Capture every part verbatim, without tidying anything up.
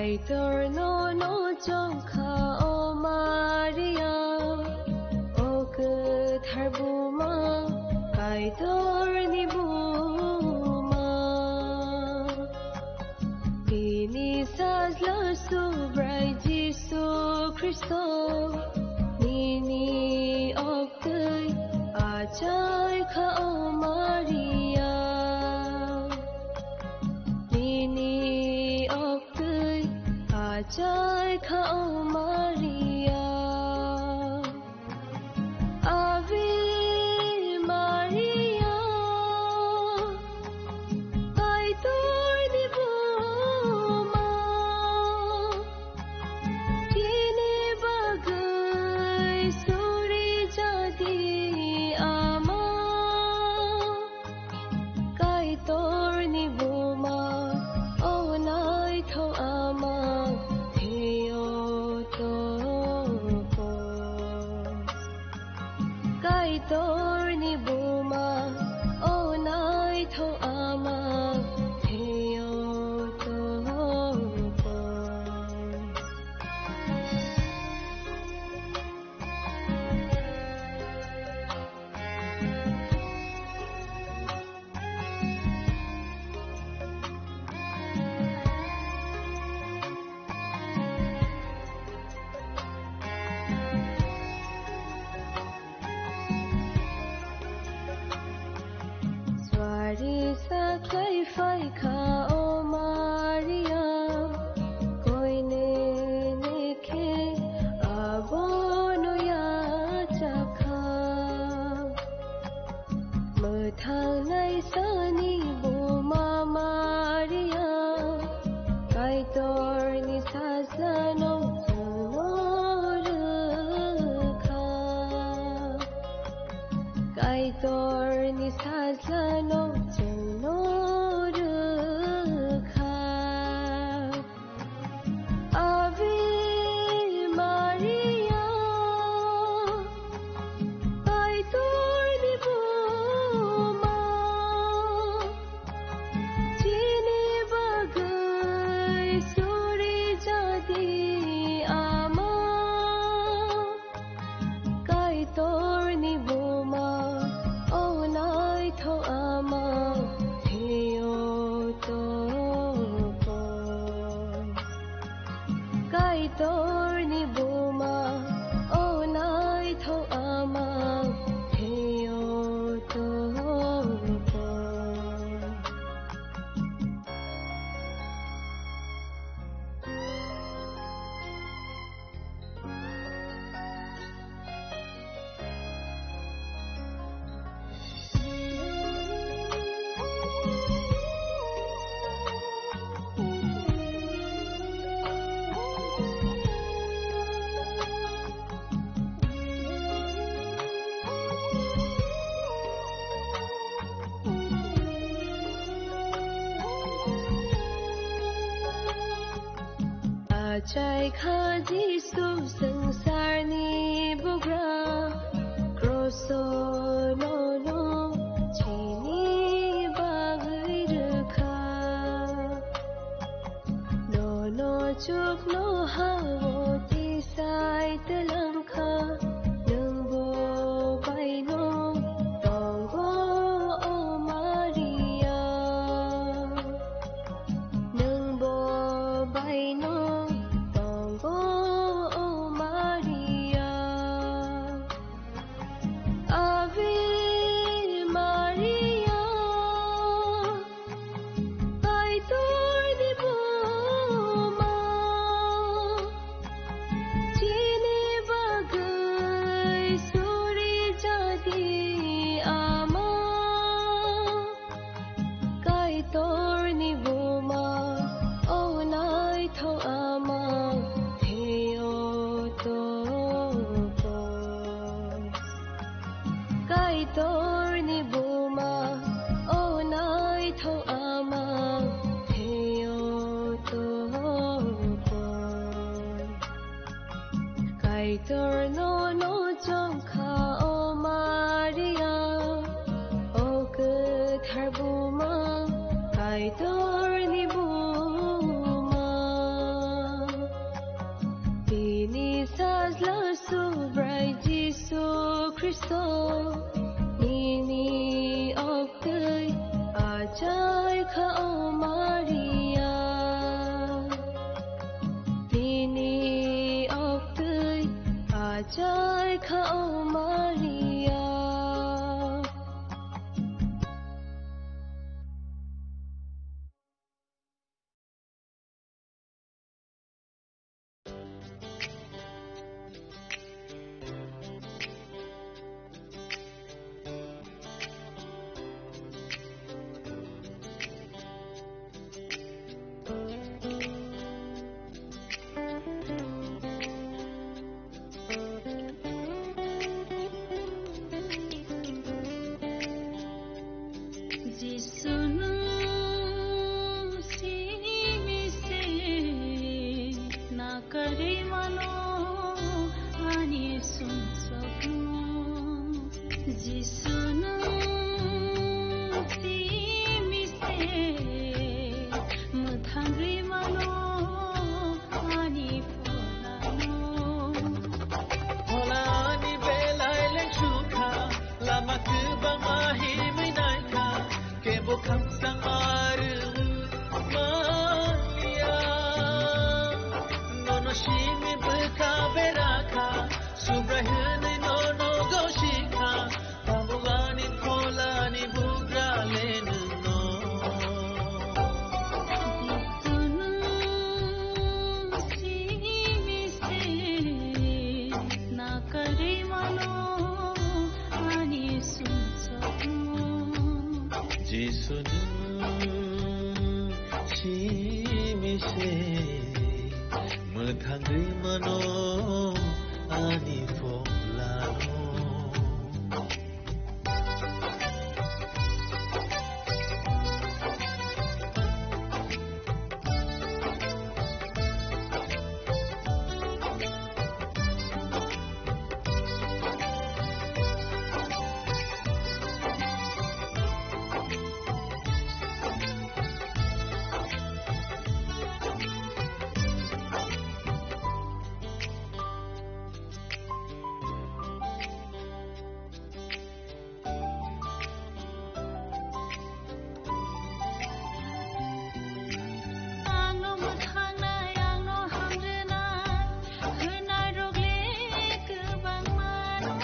Kaitor nono chongkha, o Maria, o kwthar buma, Kaitorni buma. Bini sajla Subrai Jisu Khristo, nini oktwi achaikha, o Maria. Nini oktwi achaikha, o Maria. Ave Maria, Kaitorni buma, chini bagwi suri jadi ama. Kaitorni buma, o naithok ama, Theotokos. Kaitorni buma, o naithok ama, Theotokos. Swari sakhlai phaikha, o Maria, koine nekhe abono yachakha. Mwthang naisani buma Maria, Kaitorni sajlano chwngno rwkha. Kaitorni sajlano chwngno rwkha. Ave Maria, Kaitorni buma, chini bagwi suri jadi ama. Kaitorni buma, o naithok ama, Theotokos. Kaitorni buma, o naithok ama, Theotokos. Achai kha Jisu swngcharni bugra, kroso nono chini bagwi rwkha. Nono chukno ha-o tisai twlang kha, nwng bo baino tongo, o Maria. Nwng bo baino tongo, o Maria. Ave Tha o Maria. Jisu nwng simi se nakarwi mano ani sumsokno. Jisu nwng simi se mwthangwi mano ani pholano. Pholani belai lengsukha, lama kwbangma himwi naikha, kebo khamsang arwi manya. Nono simi bwkha berakha, Subrai hwnwi nono gosikha, Tabuk ani pholani bugra le nwngno. Jisu nwng simi se nakarwi mano ani sumsokno. Jisu nwng simi se mwthangwi mano ani pholano. Angno mwthangnai, angno hamrwnai, hwnnairok le kwbangma no.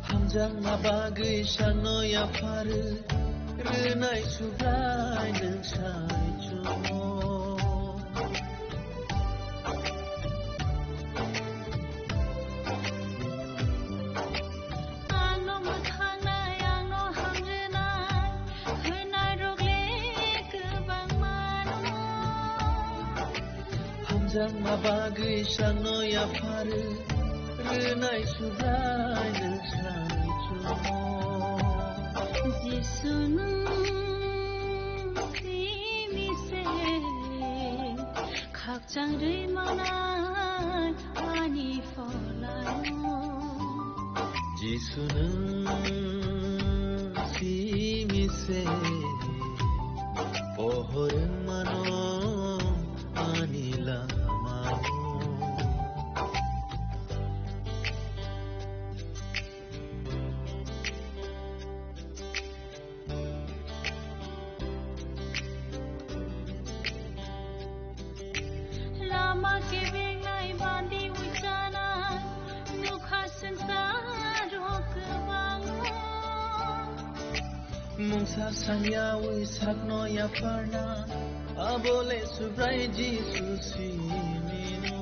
Hamjakma bagwi sakno yapharwi rwnai Subrai nwng sai chungo. Angno mwthangnai, angno hamrwnai, hwnnairok le kwbangma no. Hamjakma bagwi sakno yapharwi rwnai Subrai nwng sai chungo. Jisu nwng simi se khakchang rwi manai ani pholano. Jisu nwng simi se pohor mano ani lamao. Lama kebengnai bandi uichanai, nukha swngcharo kwbango. Mungsa sangyawi sakno yapharna, abole Subrai Jisu simino.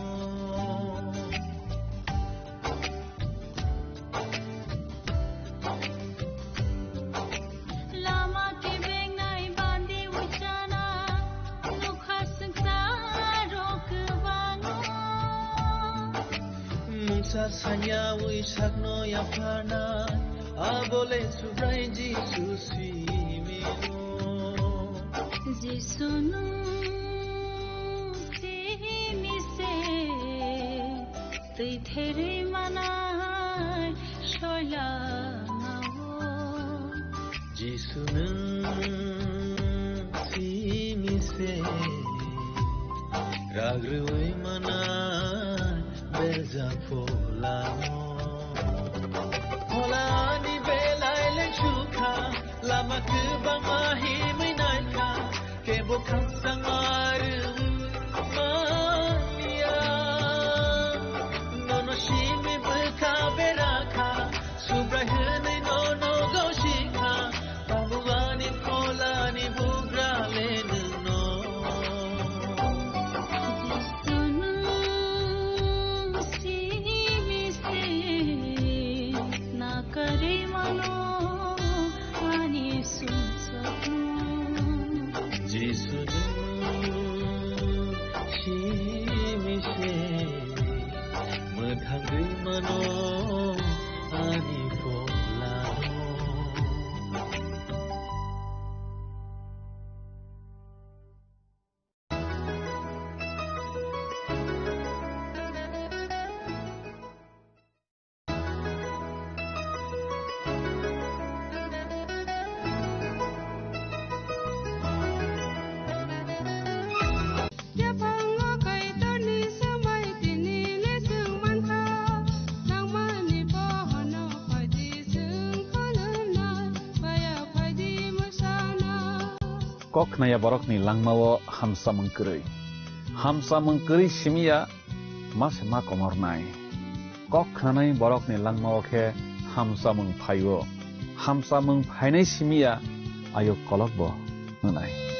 Lama kebengnai bandi uichanai, nukha swngcharo kwbango. Mungsa sangyawi sakno yapharna, abole Subrai Jisu simino. Jisu nwng simi se twi therwi manai soilamao. Jisu nwng simi se ragrwi manai berjak pholano. Pholani belai lengsukha, lama kwbangma himwi naikha, kebo khamsang arwi manya. Nono simi Kok khnaya borokni langmao hamsamung kwrwi. Hamsamung kwrwi simiya ma se ma komornai. Kok khnanai borokni langmao khe hamsamung phaio. Hamsamung phainai simiya ayuk kolokbo wngnai.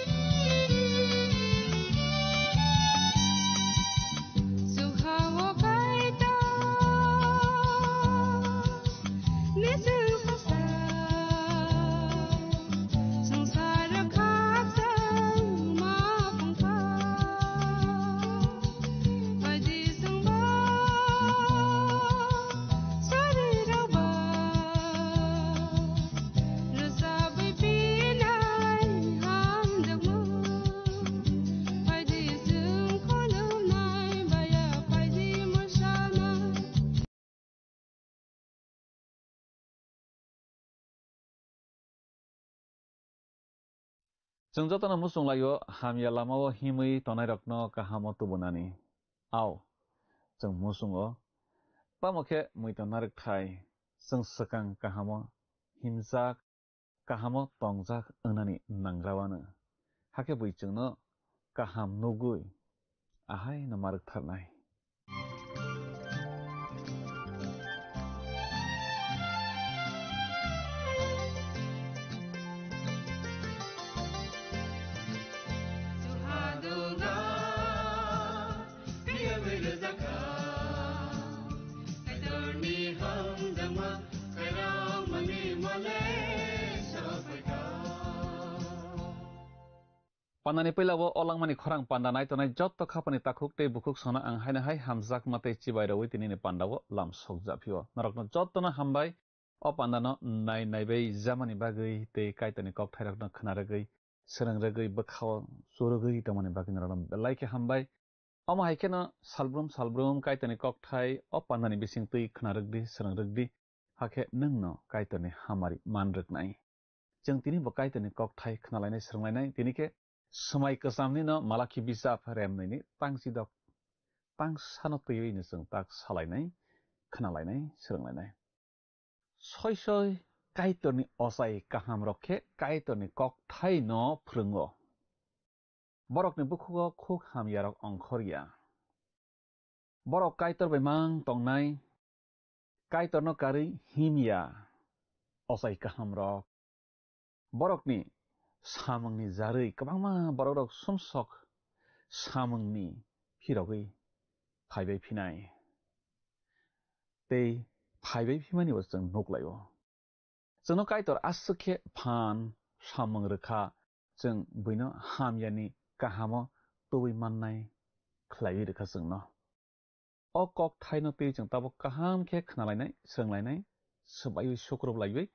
Chwng jotono muchung laio, hamya lamao himwi tonairokno kahamo tubunani. Ao, chwng muchungo, tamo khe muiton narwkthai, chwng swkang kahamo himjak, kahamo tongjak wngnani nangra wano. Hakhe bui chwngno kaham nugwi ahaino marwktharnai. Pandani puila o langmani khorang panda nai tongnai jotto khapani takhuk tei bukhuk sono ang haino hai hamjakma tei chibai rwui tinini panda o lam sokjaphio. Norokno jottono hambai o pandano nai naibai jamani bagwi tei Kaitorni kokthairokno khna rwgwi, swrwng rwgwi, bwkhao churugwi tongmani bagwi norokno belai khe hambai. Omo hai kheno salbrum salbrum Kaitorni kokthai o pandani bising twi khna rwkdi, swrwng rwkdi, hakhe nwngno Kaitorni hamari man rwknai. Chwng tini bo Kaitorni kokthai khnalainai, swrwnglainai, tini khe swmai kwchamnino Malakhi bijap remnwini tangsidok, tangsano twiwi no chwng tak salainai, khnalainai, swrwnglainai. Soi soi Kaitorni ochai kahamrok khe Kaitorni kokthaino phwrwngo. Borokni bukhugo khuk hamyarok ongkhorya. Borok Kaitor bai mang tongnai, Kaitorno karwi himya ochai kahamrok. Borokni samungni jarwi kwbangma borokrok sumsok samungni phirogwi phaibai phinai. Tei phaibai phimani bo chwng nuklaio. Chwngno Kaitor aswk khe phan samung rwkha, chwng buino hamyani kahamo tubui mannai khlaiwi rwkha chwngno. O kokthaino twi chwng tabuk kaham khe khnalainai, swrwnglainai, swbaiwi sukrub laiwi,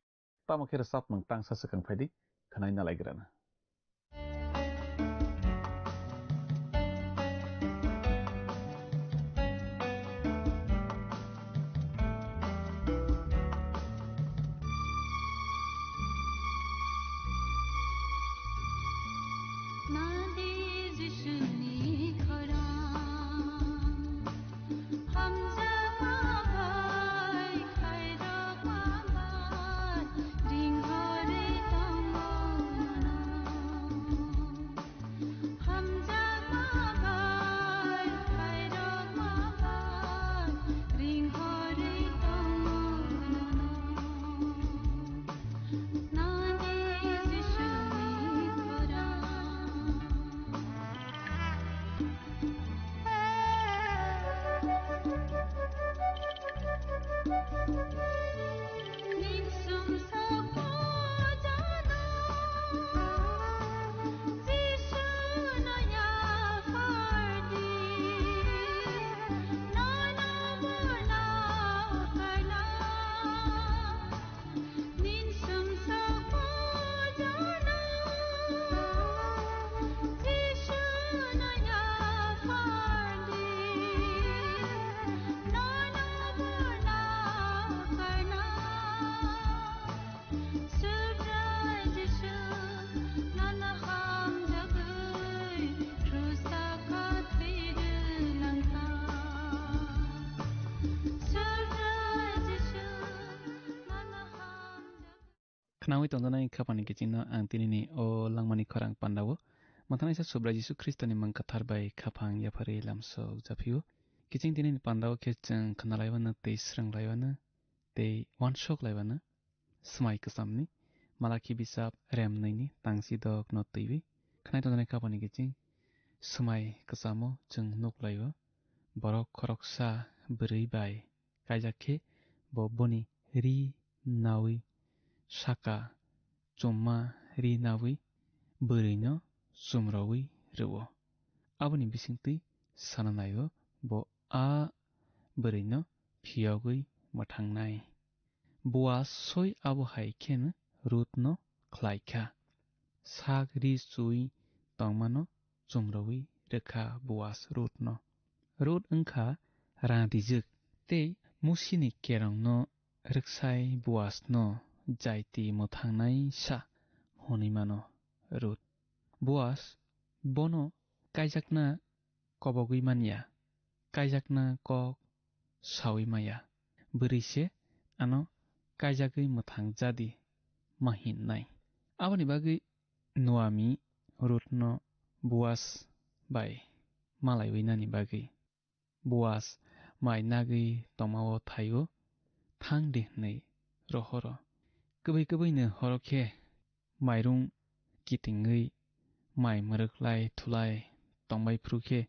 tamo khe rwchapmung tangsa swkang phaidi, khwnai nalaigrana. Khnaui tongjaknai khapangni kichingno ang tinini o langmani khorang pandao mwthangnaisa Subrai Jisu Khristoni mung kwthar bai khapang yapharwi lamsok japhio. Kiching tinini pandao khe chwng khnalaiwano tei srwnglaibano tei uansuk laibano Swmai Kwchamni Malakhi bisap rem nwi ni tangchi dok no twiwi khnai tongjaknai khapangni kiching Swmai Kwchamo chwng nuk laio. Borok khoroksa bwrwi bai kaijak khe bo boni ri naui saka chumma ri naui bwrwino chumroui rwo. Aboni bisingtwi sana naio bo a bwrwino phiyogwi mwthangnai. Boas soi abo hai kheno Rutno khlai kha. Sak ri chui tongmano chumroui rwkha Boas Rutno. Rut wngkha rang rijwk tei Musini kerongno rwksai Boasno jaiti mwthangnai sa hwnwi mano Rut. Boas bono kaijakna kobogwi manya, kaijakna kok saui maya. Bwrwi se ano kaijagwi mwthang jadi ma hinnai. Aboni bagwi Noami Rutno Boas bai malaiwi nani bagwi. Boas mai nagwi tongmao thaio thang di hwnwi rohoro. Kwbwi kwbwino horo khe mairung kitingwi mai mwrwklai thulai tongbai phru khe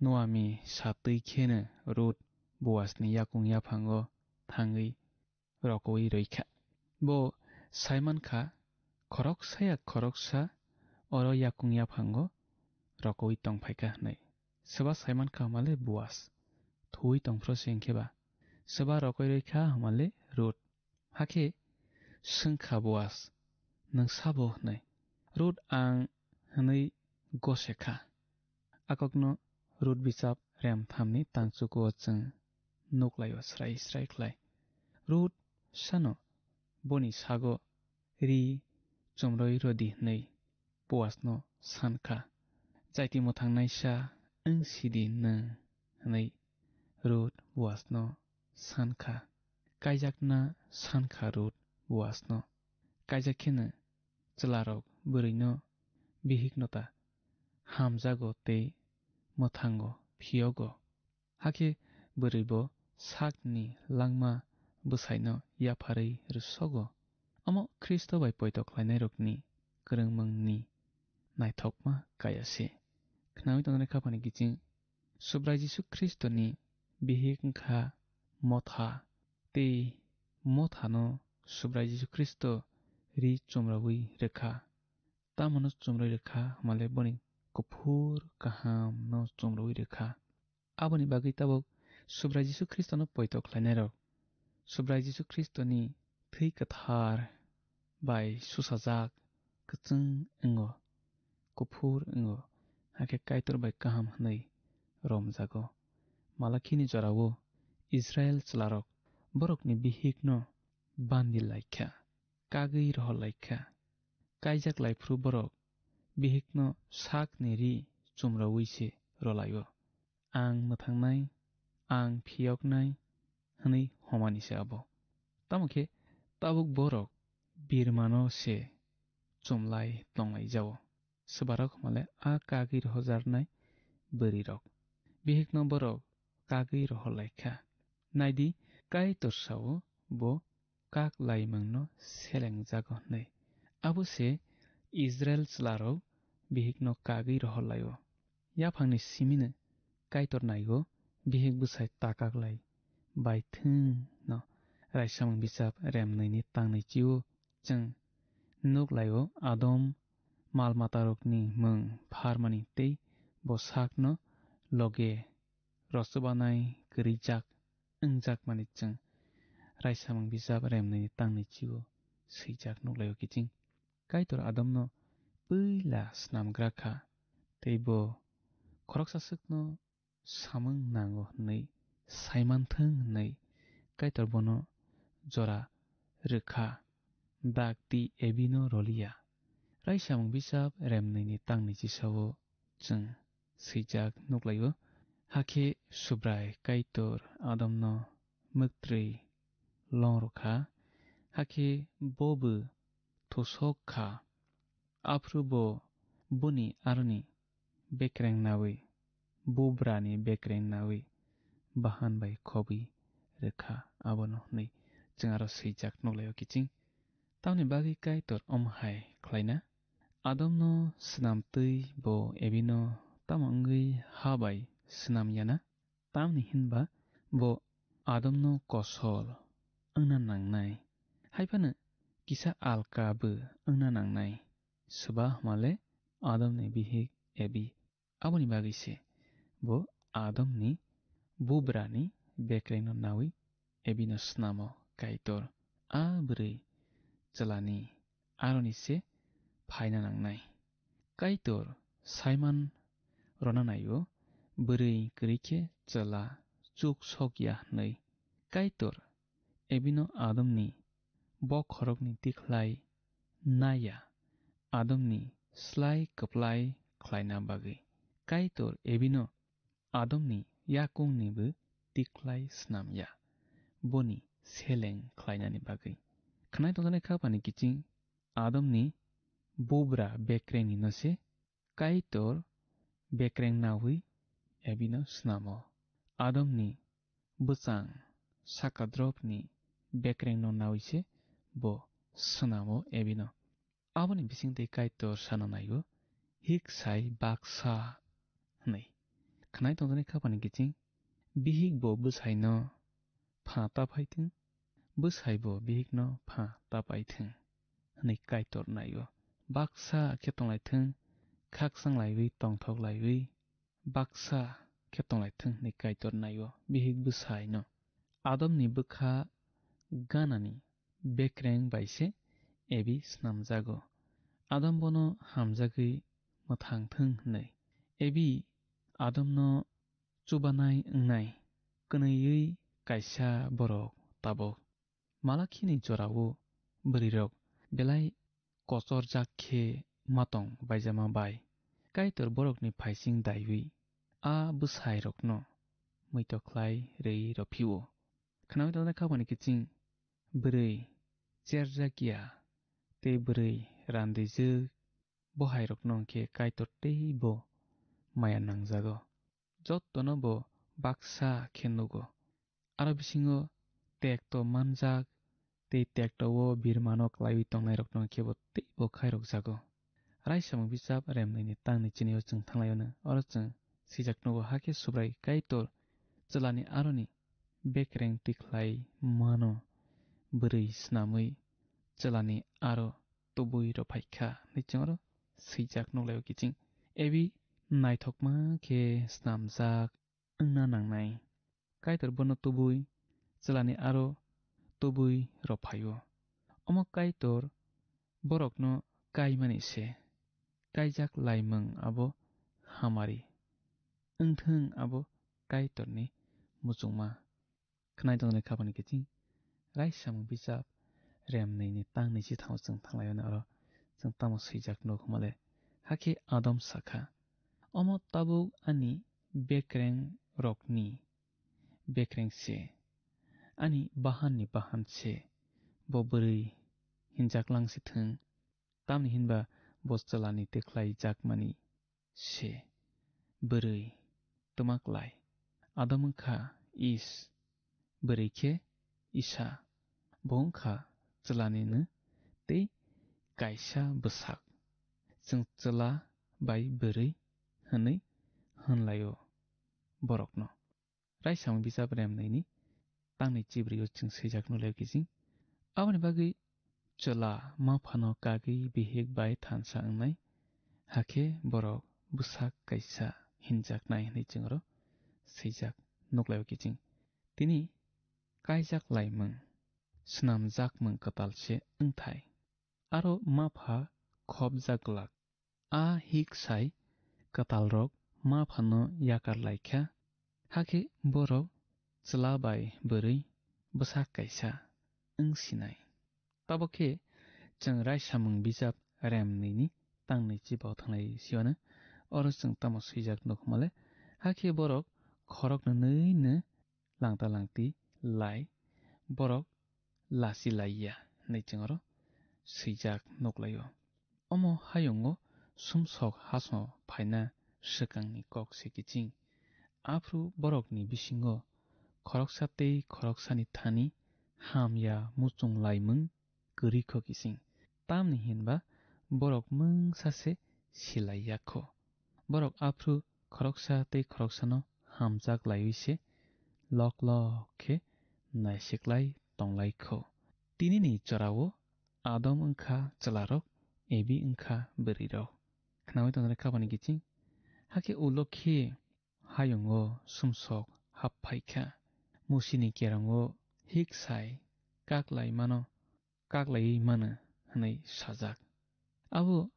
Noami satwi kheno Rut Boasni yakung yaphango thangwi rokoui rwikha. Bo saimankha khoroksa ya khoroksa oro yakung yaphango rokoui tongphaikha hwnwi. Swba saimankha hwnmale Boas, thuwi tongphro se hwnkhe ba. Swba rokoui rwikha hwnmale Rut. Hakhe swngkha Boas, "Nwng sabo?" hwnwi. Rut ang hwnwi gose kha. Akokno Rut bichap rem thamni tangchukuo chwng nuklaio srai srai khlai. Rut sano boni sago ri chumroi rwdi hwnwi Boasno sankha. Jaiti mwthangnaisa wng sidi nwng hwnwi Rut Boasno sankha. Kaijakna sankha Rut Boasno. Kaijak kheno chwlarok bwrwino bihikno ta hamjago tei mwthango phiyogo. Hakhe bwrwi bo sakni langma bwsaino yapharwi rwsogo. Omo Khristo bai poito khlainairokni kwrwngmungni naithokma kaya se. Khnaui tongnai khapani kiching Subrai Jisu Khristoni bihik wngkha motha, tei mothano Subrai Jisu Khristo ri chumraui rwkha. Tamoni chumrui rwkha hwnmale boni kuphur kahamno chumrui rwkha. Aboni bagwi tabuk Subrai Jisu Khristono poito khlainairok Subrai Jisu Khristoni thwi kwthar bai susajak kwchwng wngo, kuphur wngo, hakhe Kaitor bai kaham hwnwi romjago. Malakhini jorao Israil chwlarok borokni bihikno bandi laikha, kagwi rohor laikha. Kaijak laiphuru borok bihikno sakni ri chumraui se rwlaio. "Ang mwthangnai, ang phiyoknai," hwnwi homani se abo. Tamo khe tabuk borok birmano se chumlai tonglaijao. Swbarok hwnmale a kagwi rohojarnai bwrwirok. Bihikno borok kagwi rohor laikha. Naidi, Kaitor sao bo kak laimungno selengjago hwnwi. Abo se Israil chwlarok bihikno kagwi rohor laio. Yaphangni simino Kaitor naigo bihik bwsai ta kak lai bai thwngno. Raisamung bichap remnwini tangnwi chio chwng nuk laio Adom mal matarokni mung pharmani tei bo sakno loge rochobani kwrwijak wngjakmani chwng Raisamung bichap remnwini tangnwi chio swijak nuk laio kiching. Kaitor Adomno puila snamgra kha, tei bo khoroksa swkno samung nango hwnwi saimanthwng hwnwi Kaitor bono jora rwkha, dakti Ebino roliya. Raisamung bichap remnwini tangnwi chisao chwng swijak nuk laio. Hakhe Subrai Kaitor Adomno mwktwi long rwkha, hakhe bobo thusok kha, aphuru bo boni aroni bekreng nawi, bubrani bekreng nawi, bahan bai khobwi rwkha abono hwnwi chwng aro swijak nuklaio kiching. Tamoni bagwi Kaitor omo hai khlaina? Adomno swnamtwi bo Ebino tamo wngwi ha bai swnam yana? Tamni hinba bo Adomno kosol wngna nangnai, haiphano kisa alka bo wngna nangnai. Swba hwnmale Adomni bihik Ebi. Aboni bagwi se bo Adomni bubrani bekrengno nawi Ebino snamo Kaitor. A bwrwi chwlani aroni se phaina nangnai. Kaitor saiman rwna naio, bwrwi kwrwi khe chwla chuk sok ya hwnwi. Kaitor Ebino Adomni bokhorokni tikhlai naya, Adomni slai kwplai khlaina bagwi. Kaitor Ebino Adomni yakungnibo tikhlai snam ya, boni seleng khlainani bagwi. Khwnai tongjaknai kha phani kiching Adomni bubra bekrengni no se Kaitor bekreng nawi Ebino snamo. Adomni bwchang sakadropni bekrengno nawi se bo snamo Ebino. Aboni bisingtwi Kaitor sana naio, "Hik sai baksa," hwnwi. Khwnai tongjaknai kha phani kiching, bihik bo bwsaino pha ta phai thung, bwsai bo bihikno pha ta pai thung, hwnwi Kaitor naio. Baksa khe tong lai thung, khakchang laiwi, tongthok laiwi, baksa khe tong lai thung, hwnwi Kaitor naio bihik bwsaino. Adomni bwkha ganani bekreng bai se Ebi snamjago. Adam bono hamjagwi mwthang thung, hwnwi. Ebi Adomno chubanai wngnai, kwnwiwi kaisa borok tabuk. Malakhini jorao bwrwirok belai kochorjak khe ma tong baijama bai. Kaitor borokni phaising daiwi a bwsairokno muitok khlai rwi rw phio. Khnaui tongjaknai kha phani kiching, bwrwi cherjak ya tei bwrwi randijwk, bo hairokno hwnkhe Kaitor teibo maya nangjago. Jottono bo baksa khe nugo. Aro bisingo tekto manjak tei tekto-o birmano klaiwi tongnairokno khe bo teibo khairokjago. Raisamung bichap remnwini tangni chinio chwng thanglaio-no. Oro chwng swijak nugo, hakhe Subrai Kaitor chwlani aroni bekreng tikhlai mano, bwrwi snamwi chwlani aro tubui rwphaikha, hwnwi chwng oro swijak nuklaio kiching. Ebi naithokma khe snamjak wngna nangnai. Kaitor bono tubui chwlani aro tubui rwphaio. Omo Kaitor borokno kaimani se. Kaijak laimung abo hamari wngthung, abo Kaitorni muchungma. Khwnai tongjaknai kha phani kiching, Raisamung bichap remnwini tangni chithao chwng thanglaio-no, oro chwng tamo swijak nuk hwnmale. Hakhe Adam sakha, "Omo tabuk ani bekrengrokni bekreng se, ani bahanni bahan se, bo bwrwi hinjak lang si thung, tamni hinba bo chwlani tikhlai jakmani se, bwrwi twma klai." Adam wngkha Is, bwrwi khe Isa, bo wngkha chwlanino tei kaisa bwsak. Chwng chwla bai bwrwi hwnwi hwnlaio borokno. Raisamung bichap remnwini tangni chibrio chwng swijak nuklaio kiching. Aboni bagwi chwla maphano kagwi bihik bai thansa wngnai, hakhe borok bwsak kaisa hinjaknai hwnwi chwng oro swijak nuklaio kiching. Tini kaijak laimung, snamjakmung kwtal se wngthai. Aro mapha khopjak glak. A hik sai kwtalrok maphano yakar lai kha, hakhe borok chwla bai bwrwi bwsak kaisa wng sinai. Tabok khe chwng Raisamung bichap remnwini tangni chibao thanglai siyano, oro chwng tamo swijak nuk hwnmale, hakhe borok khoroknwi nwi no langta langti lai, borok lachi lai ya hwnwi chwng oro swijak nuklaio. Omo hayungo sumsok haso phaina swkangni kok se kiching. Aphuru borokni bisingo khoroksa tei khoroksani thani hamya muchung laimung kwrwi kho kiching. Tamni hinba borok mungsa se silai ya kho. Borok aphuru khoroksa tei khoroksano hamjak laiwi se lok lok khe naisiklai tonglai kho. Tinini jorao Adam wngkha chwlarok, Ebi wngkha bwrwirok. Khnaui tongnai kabani kiching. Hakhe ulo khe hayungo sumsok hap phaikha. Musini kerongo hik sai kaklai mano, kaklaiwi mano hwnwi sajak. Abo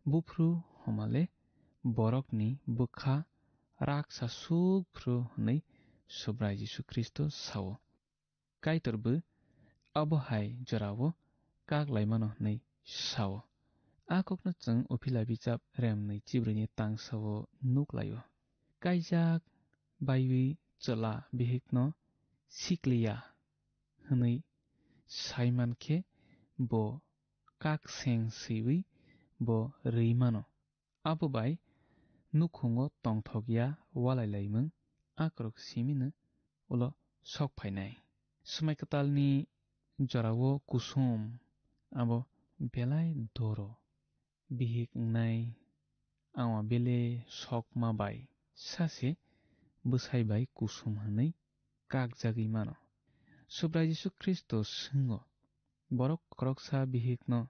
buphuru homale borokni bwkha raksa suk phuru hwnwi Subrai Jisu Khristo sao. Kaitor bo abo hai jorao kak lai mano hwnwi sao. A kokno chwng Uphila bijap remnwi chibrwini tangsao nuk laio. Kaijak baiwi chwla bihikno sikliya hwnwi sai man khe bo kak seng swiwi bo rwi mano. Abo bai nukhungo tongthok ya walai laimung akrok simino ulo sok phainai. Swmai kwtalni jorao kusum abo belai doro. Bihik wngnai awa bele sokma bai sase bwsai bai kusum hwnwi kakjagwi mano. Subrai Jisu Khristo swngo, borok khoroksa bihikno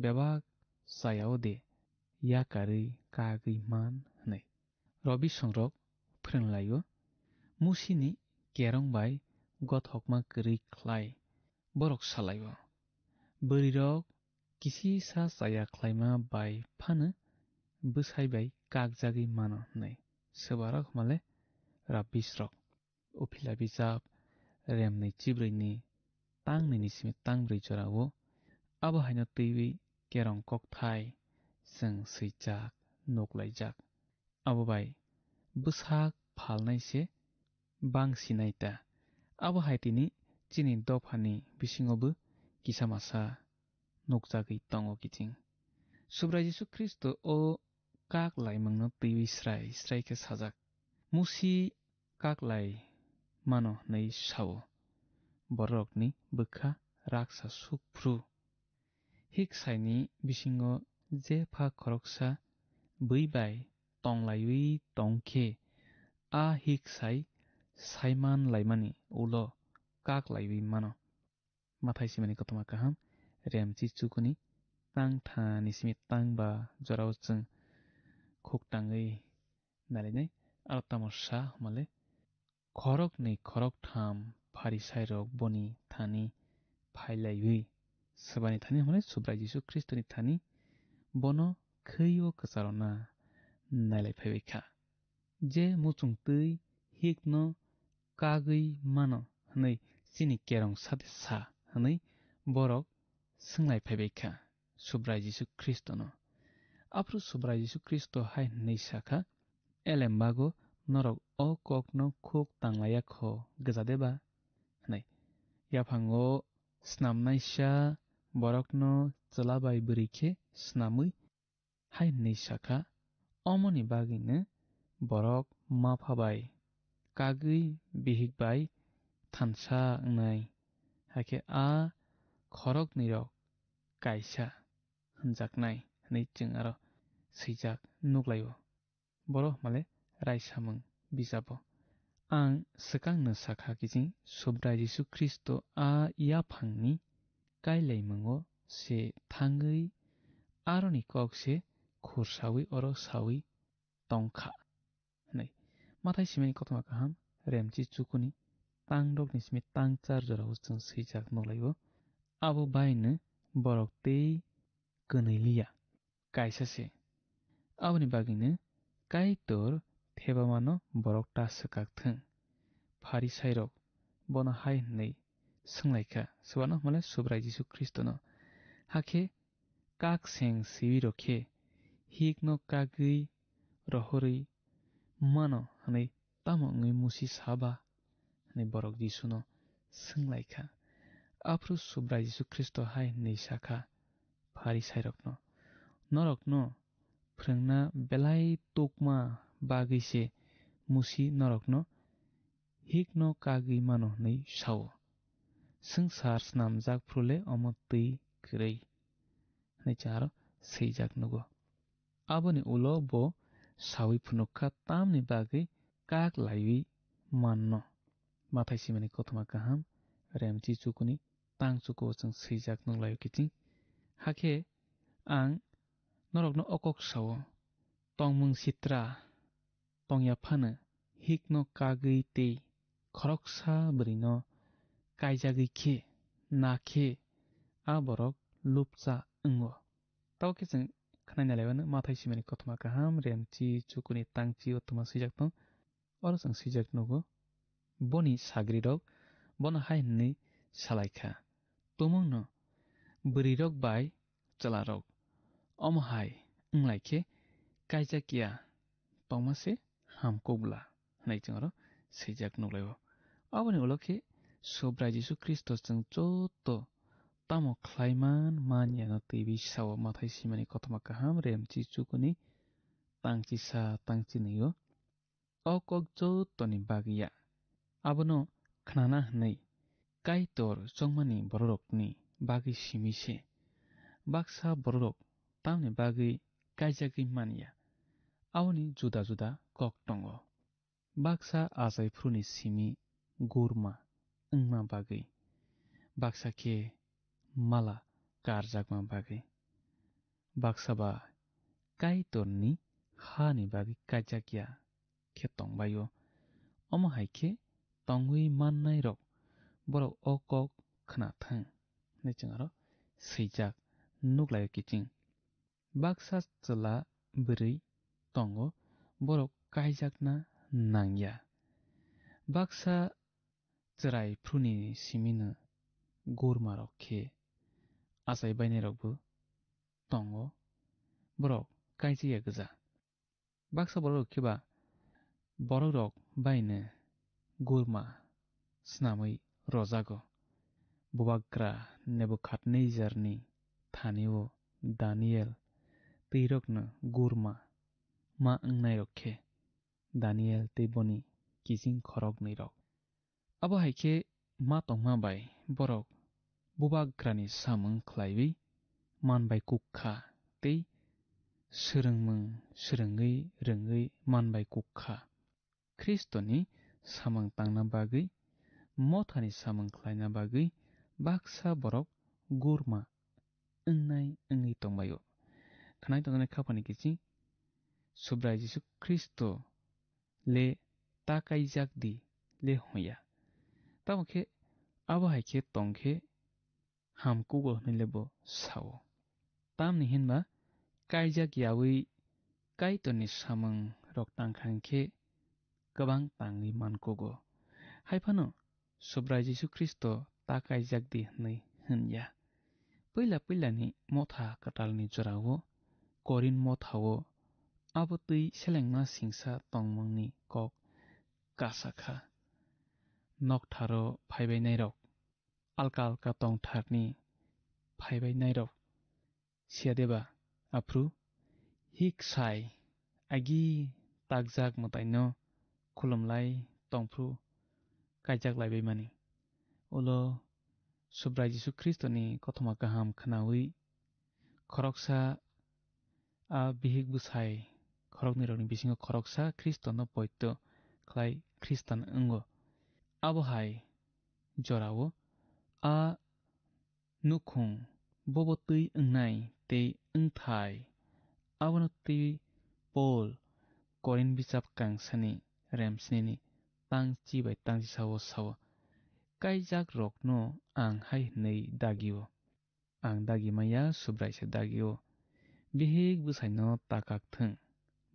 bebak chayao de yakarwi kagwi man hwnwi. Robi songrok phrwnglaio, Musini kerong bai gothokma kwrwi khlai borok salaio. Bwrwirok kisisa chaya khlaima bai phano bwsai bai kakjagwi mano hwnwi. Swbarok hwnmale rabbisrok. Uphila bijap remnwi chibrwini tangnwini simi tangbrwi jorao abo haino twiwi kerong kokthai chwng swijak nuklaijak. Abo bai bwsak phalnai se bang sinai ta. Abo hai tini chini dophani bisingobo kisa masa nukjagwi tongo kiching. Subrai Jisu Khristo o kak laimungno twiwi srai srai khe sajak. Musi kak lai mano hwnwi sao. Bororokni bwkha raksa suk phru. Hik saini bisingo jepha khoroksa bwi bai tonglaiwi tong khe, a hik sai saiman laimani ulo kak laiwi mano. Mathai simani kothoma kaham, remchi chukuni tang thani simi tang ba jorao chwng khuk tangwi nalinai, aro tamo sa hwnmale, khoroknwi khoroktham Pharisairok boni thani phailaiwi, swbani thani hwnmale Subrai Jisu Khristoni thani bono khwi-o kwcharona nailai phaibai kha. Je muchung twi hikno kagwi mano hwnwi chini kerong sade sa hwnwi borok swnglai phaibai kha Subrai Jisu Khristono. Aphuru Subrai Jisu Khristo hai hwnwi sa kha, "Elembago norok o kokno khuk tanglaiya kho gwja de ba?" hwnwi. Yaphango snamnaisa borokno chwla bai bwrwi khe snamwi hai hwnwi sa kha, "Omoni bagwino borok mapha bai kagwi bihik bai thansa wngnai, hakhe a khoroknwirok kaisa hwnjaknai," hwnwi chwng aro swijak nuk lai-o. Boro hwnmale raisamung bijabo. Ang swkangno sakha kiching Subrai Jisu Khristo a yaphangni kailaimungo se thangwi aroni kok se khursawi oro sawi tongkha hwnwi. Mathai simani kothoma kaham remchi chukuni tangdokni simi tangchar jorao chwng swijak nukhlai-o. Abo baino borok tei kwnwi liya. Kaisa se. Aboni bagwino Kaitor thebamano borok ta swkak thung. Pharisairok bono hai hwnwi swnglaikha, swbano hwnmale Subrai Jisu Khristono. Hakhe kak seng siwi rok khe hikno kagwi rohorwi mano hwnwi tamo wngwi Musi sa ba? Hwnwi borok Jisuno swnglaikha. Aphuru Subrai Jisu Khristo hai hwnwi sakha, Parisairokno, norokno phrwngna belai tukma bagwi se Musi norokno hikno kagwi mano hwnwi sao. Swngchar snamjak phru le omo twi kwrwi hwnwi chwng aro swijak nugo. Aboni ulo bo saui phunuk kha tamni bagwi kak laiwi manno. Mathai simani kothoma kaham, remchi chukuni tang chuko chwng swijak nukhlaio kiching. Hakhe ang norokno o kok sao, tongmung sitra tongya phano hikno kagwi tei khoroksa bwrwino kaijagwi khe, na khe a borok lupcha wngo. Tamo khe chwng khwnai nai lai mano, Mathai simani kothoma kaham, remchi chukuni tangchi o twma swijak tong. Oro chwng swijak nugo, boni sagrirok bono hai hwnwi salai kha, "Tumungno bwrwirok bai chwlarok, omo hai wng lai khe kaijak ya tongma se ham kuk bla," hwnwi chwng oro swijak nuk lai-o. Aboni ulo khe Subrai Jisu Khristo chwng joto tamo khlai man, man yano twiwi sao, Mathai simani kothoma kaham, remchi chukuni tangchisa, tangchinwi-o. O kok jotoni bagwi ya. Abono khnana hwnwi Kaitor chongmani bororokni bagwi simi se. Baksa bororok tamni bagwi kaijagwi man ya, aboni juda juda kok tongo. Baksa achai phuruni simi gurma wngma bagwi, baksa khe mala karjakma bagwi, baksa ba Kaitorni hani bagwi kaijak ya khe tongbai-o. Omo hai khe tongwi mannairok borok o kok khna thung hwnwi chwng aro swijak nuk lai-o kiching. Baksa chwla bwrwi tongo, borok kaijakna nang ya. Baksa chwrai phuruni simino gurmarok khe achai bainairokbo tongo, borok kaijak ya gwja. Baksa bororok khe ba borokrok baino gurma snamwi rojago. Bubagra Nebukadnejarni thani-o Daniel twirokno gurma ma wngnairok khe Daniel tei boni kiching khoroknwirok. Abo hai khe ma tongma bai borok Bubagrani samung khlaiwi man bai kuk kha tei swrwngmung swrwngwi rwngwi man bai kuk kha. Khristoni samung tangna bagwi, mothani samung khlaina bagwi baksa borok gurma wngnai wngwi tongbai-o. Khwnai tongjaknai khapani kiching Subrai Jisu Khristo le ta kaijak di le hwnya. Tamo khe abo hai khe tong khe ham kugo hwnwi le bo sao. Tamni hinba kaijak yaui Kaitorni samung rok tang kha hwn khe kwbang tangwi man kugo. Hai phano Subrai Jisu Khristo ta kaijak di hwnwi hwn ya. Puila puilani motha kwtalni jorao, Korin mothao abo twi selengma singsa tongmungni kok kasa kha. Noktharo phaibainairok, alka alka tongtharni phaibainairok, siya deba aphru hik sai agi takjak mwtaino khulumlai tongphru kaijak laibaimani. Ulo Subrai Jisu Khristoni kothoma kaham khwnaui khoroksa a bihik bwsai khoroknwirokni bisingo khoroksa Khristono poito khlai Khristan wngo. Abo hai jorao a nukhung bobo twi wngnai tei wngthai. Abono twi Pol Korin bijap kangsani remsnini tang chi bai tang chi sao sao, "Kaijak rokno ang hai hwnwi dagio. Ang dagi maya, Subrai se dagio. Bihik bwsaino ta kak thung.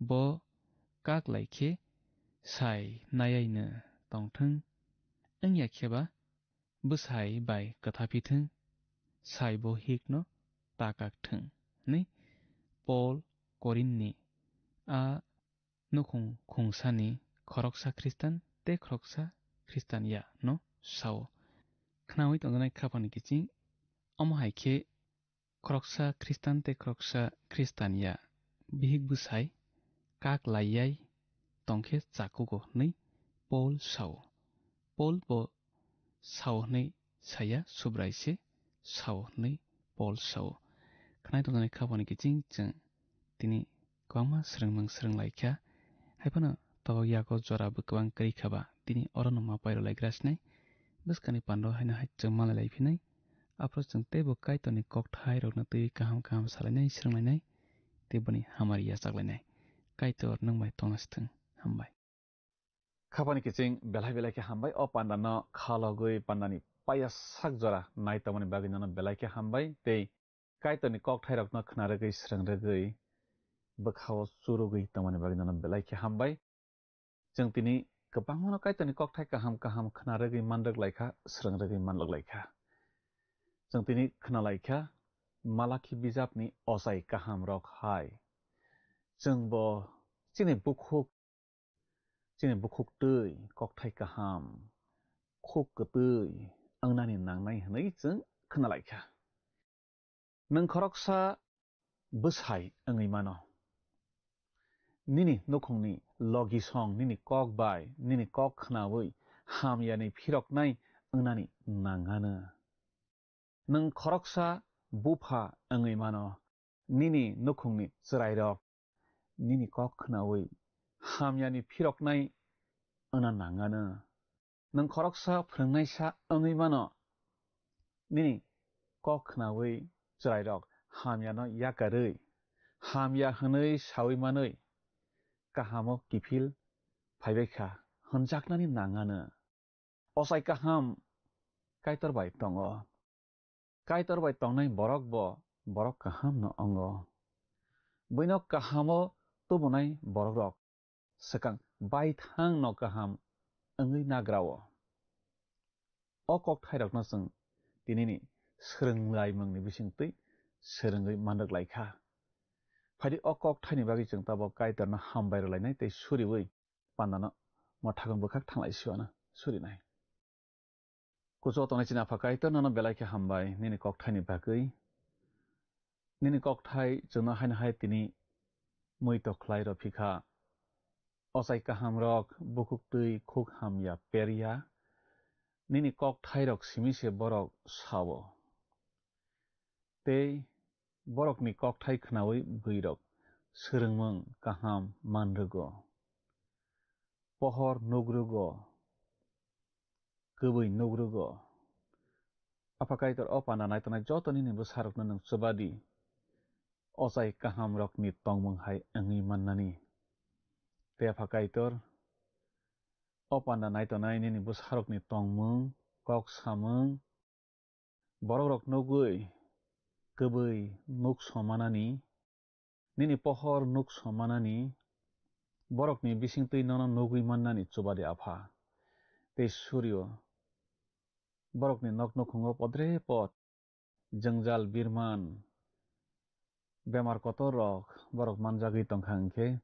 Bo kak lai khe sai nayaino tong thung. Wngya khe ba bwsai bai kwtha phi thung, sai bo hikno ta kak thung," hwnwi Pol Korinni a nukhung khungsani khoroksa Khristan tei khoroksa Khristan ya no sao. Khnaui tongjaknai khapani kiching, omo hai khe Khoroksa Khristan tei khoroksa Khristan ya bihik bwsai kak laiyai tongkhe chakugo hwnwi Paul sao. Paul bo sao hwnwi saya, Subrai se sao hwnwi Paul sao. Khnai tongjaknai khabani kiching chwng tini kwbangma swrwngmung swrwng lai kha. Hai phano tabuk yago jora bo kwbang kwrwi kha ba, tini oro no ma pairw lai gra sinai. Bwskani pando haino hai chwng malai lai phinai. Aphuru chwng teibo Kaitorni kokthai rokno twiwi kaham kaham salainai, swrwnglainai, tei boni hamari yachak lainai. Kaitor nwng bai tongna sithwng. Hambai. Khapani kiching belai belai khe hambai. O pandano khalogwi pandani paya sak jora nai tongmani bagwi nono belai khe hambai. Tei Kaitorni kokthairokno khna rwgwi, srwng rwgwi, bwkhao churugwi tongmani bagwi nono belai khe hambai. Chwng tini kwbangmano Kaitorni kokthai kaham kaham khna rwgwi man rwk lai kha, srwng rwgwi man rwk lai kha. Chwng tini khna lai kha Malakhi bijapni ochai kaham rok hai. Chwngbo chini bukhuk, chini bukhuk twi kokthai kaham, khuk kwtwi wngnani nangnai hwnwi chwng khna lai kha. Nwng khoroksa bwsai wngwi mano. Nini nukhungni logisong nini kok bai nini kok khnaui hamyani phiroknai wngnani nangano. Nwng khoroksa bupha wngwi mano. Nini nukhungni chwrairok nini kok khnaui hamyani phiroknai wngna nangano. Nwng khoroksa phwrwngnaisa wngwi mano, nini kok khnaui chwrairok hamyano yakarwi, hamya hwnwi saui manwi, kahamo kiphil phaibai kha hwnjaknani nangano. Ochai kaham Kaitor bai tongo. Kaitor bai tongnai borok bo borok kaham no wngo. Buino kahamo tubunai borok rok swkang baithang no kaham wngwi nagrao. O kokthairokno chwng tinini swrwnglaimungni bisingtwi swrwngwi manrwk lai kha. Phaidi o kokthaini bagwi chwng tabok Kaitorno hambai rwlainai tei suriui pandano mothakung bwkhak thanglai siwano surinai. Kuchugo tongnai chini Apha Kaitor, nono belai khe hambai nini kokthaini bagwi. Nini kokthai chwngno haino hai tini muitok khlai rw phi kha. Ochai kahamrok bukhuk twi khuk hamya perya. Nini kokthairok simi se borok sao. Tei borokni kokthai khnaui bwrwirok swrwngmung kaham manrwgo. Pohor nugrwgo, kwbwi nugrwgo. Apha Kaitor, o panda naitongnai joto nini bwsarokno nwng chubadi, ochai kahamrokni tongmung hai wngwi mannani. Tei Apha Kaitor, o panda naitongnai nini bwsarokni tongmung, kok samung, borokrok nugwi kwbwi nuk somanani, nini pohor nuk somanani, borokni bisingtwi nono nugwi mannani chubadi Apha. Tei Suryo, borokni nok nukhungo podre pod jwngjal birman, bemar kotor rok borok manjagwi tongkha hwnkhe,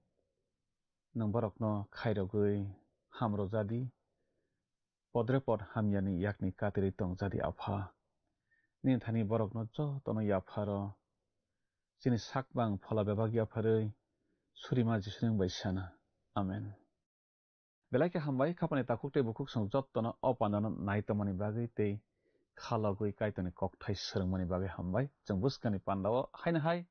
nwng borokno khairogwi hamrwjadi, podre pod hamyani yakni katirwi tongjadi Apha. Nini thani borokno jotono yapharo, chini sakbang phola bebak yapharwi surima Jisu nwng bai sana. Amen. Belai khe hambai, khapani takhuk tei bukhuk chwng jotono o pandano nai tongmani bagwi tei khalogwi Kaitorni kokthai swrwngmani bagwi hambai. Chwng bwskangni pandao haino hai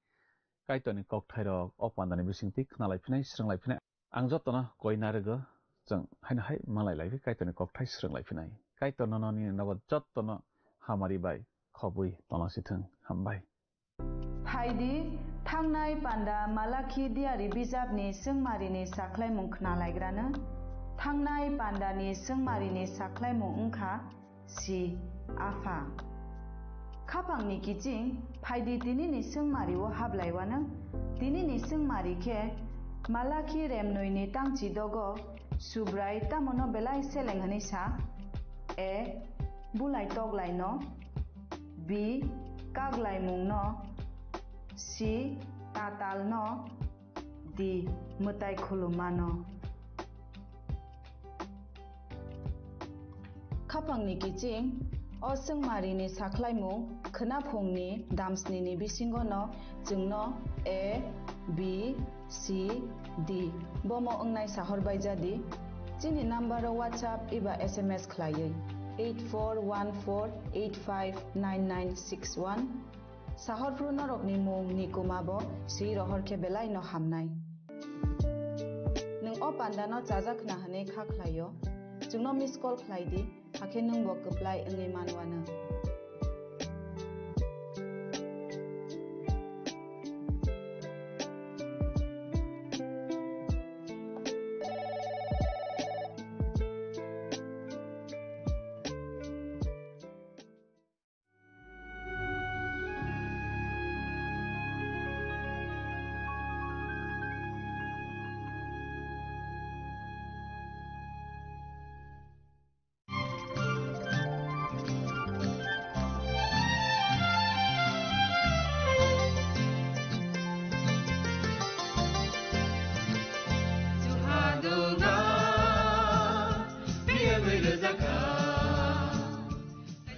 Kaitorni kokthairok o pandani bisingtwi khnalai phinai, swrwnglai phinai. Ang jotono koi narwgo, chwng haino hai malai lai phi Kaitorni kokthai swrwnglai phinai. Kaitor nono nini nogo jotono hamari bai khobwi tonglasithwng. Hambai. Phaidi, thangnai panda Malakhi diari bijapni swngmarini sakhlaimung khnalaigrano. Thangnai pandani swngmarini sakhlaimung wngkha si Apha. Khapangni kiching, phaidi tinini swngmario hablaiwano. Tinini swngmari khe Malakhi remnoini tangchi dogo Subrai tamono belai seleng hwnwi sa? A. Bulai toklaino. B. Kaglaimungno. C. Tatalno. D. Mwtai khulummano. Khapangni kiching, O swngmarini sakhlaimung khwnaphungni damsnini bisingono chwngno A, B, C, D bomo wngnai sahor baijadi. Chini nambaro WhatsApp eba S M S khlaiwi eight four one four eight five nine nine six one. Sahorphru norokni mung ni kuma bo swi rohor khe belai no hamnai. Nwng o panda no chajak khna hwnwi kha khlai o, chwngno miss call khlai di, hakhe nwng bo kwplai wngwi man wano.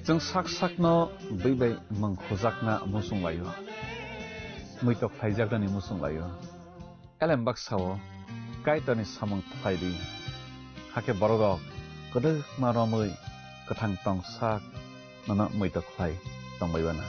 Chwng sak sakno bwi bai mung khujakna muchung laio, muitok khlaijaknani muchung laio. Elem baksa-o Kaitorni samung khlai di, hakhe bororok kwdwkma romwi kwthang tong sak nono muitok khlai tongbai uana.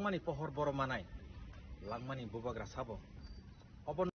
Ani pohor boro manai, langmani bubagra sabo. Obo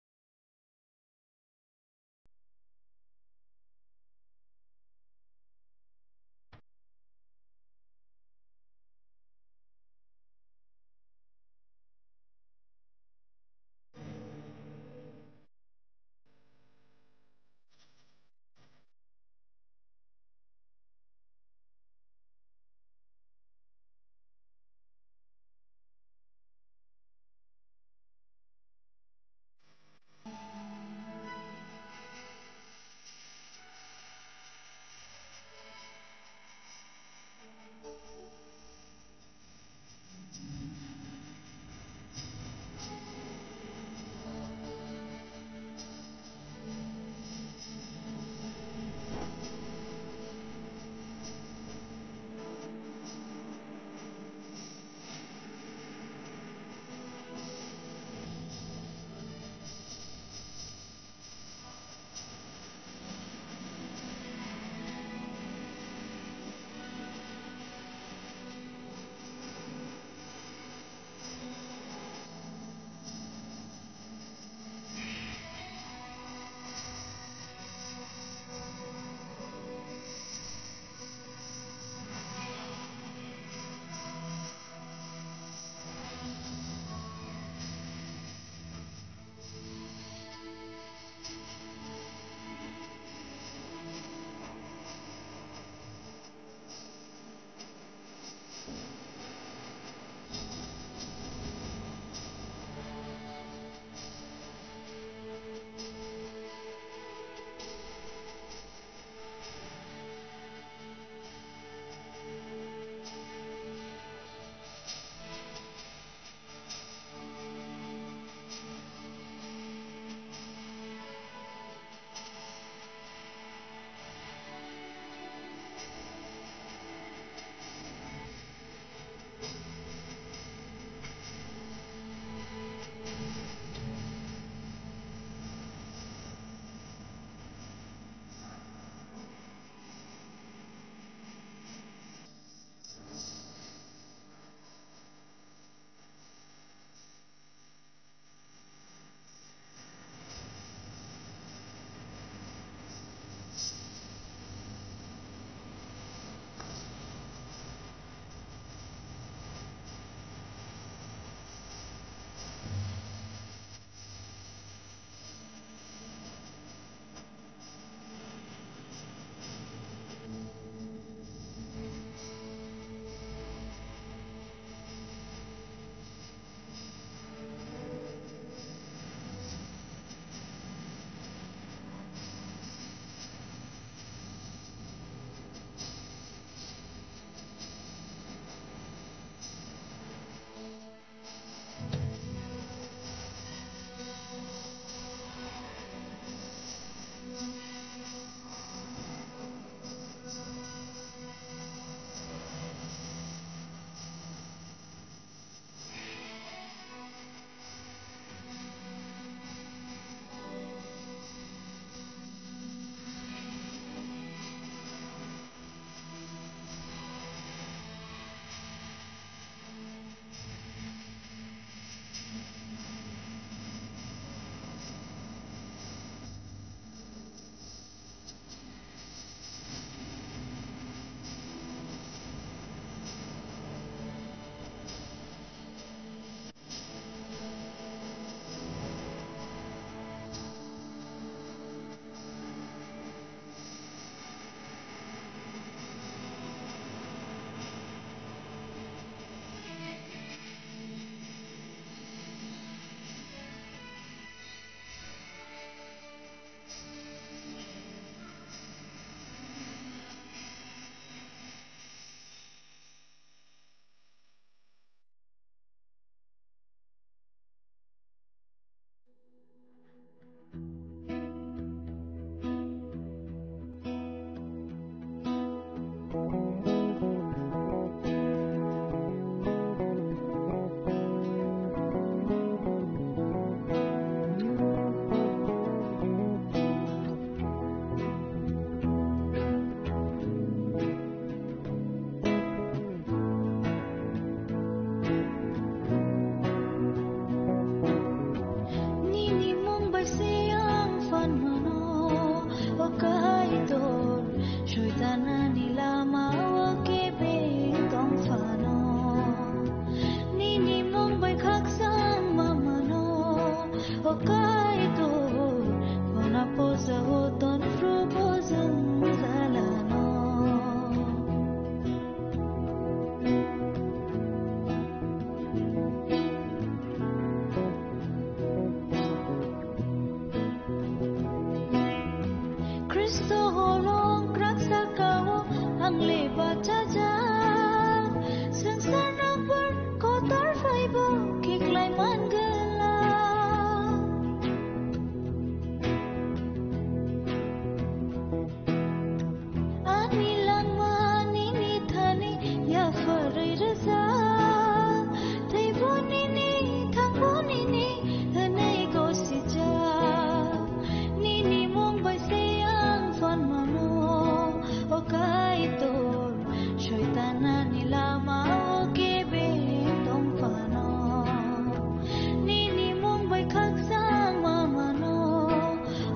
le bachajak, swngchar nokbar kotor phaibo khiklai man glak. Ani langma nini thani yapharwi rwjak, thwibo nini, thangbo nini hwnwi gosijak. Nini mung bai se ang phan mano, o Kaitor, Soitan ani lama o kebeng tong phano. Nini mung bai khakchang ma mano,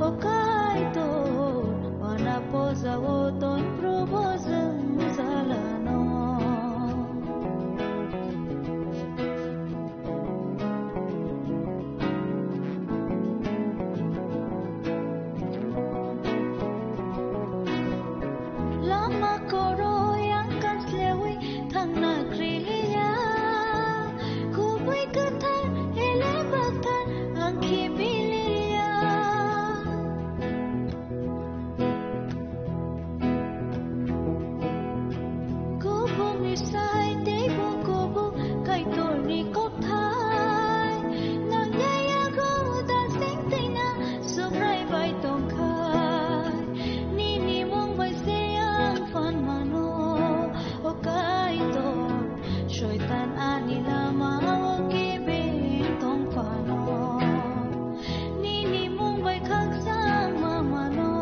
o Kaitor, wana poja o ton Probo jwng jalano. Lama koroi ang kaslewi thangna kriliya, kubui kwthar hele bakthar ang khibiliya. Kubuni sai teibo kubu Kaitorni kokthai. Nangya yago da sengtengna Subrai bai tongkhai. Nini mung bai se ang phan mano, o Kaitor. Soitan ani lama o kebeng tong phano. Nini mung bai khakchang ma mano,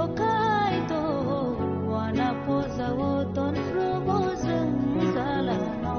o Kaitor, wana poja o ton Probo jwng jalano.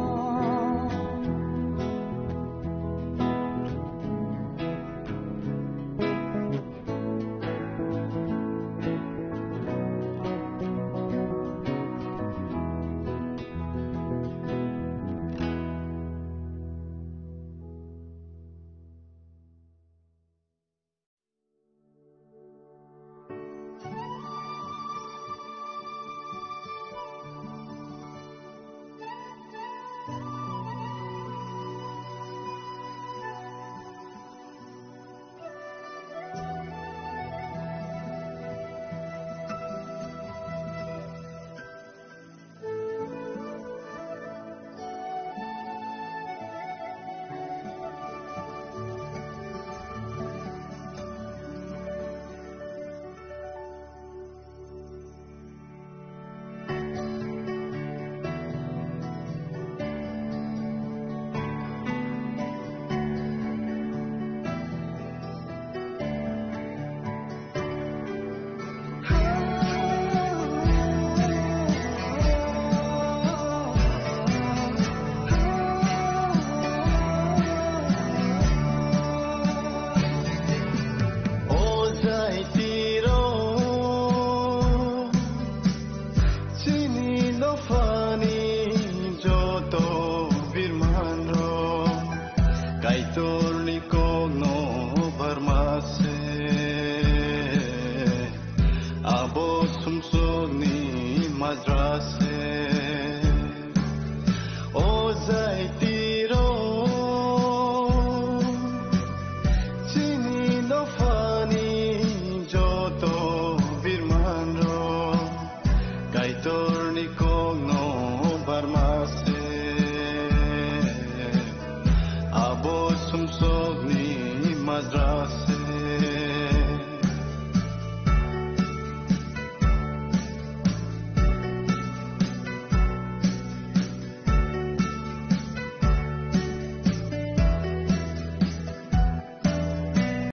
O Jaitiro, chini dophani joto birmanrok, Kaitorni kokno barma se, abo sumsokni majra se. O Jaitiro, chini dophani joto birmanrok, Kaitorni kokno barma se, abo sumsokni majra se.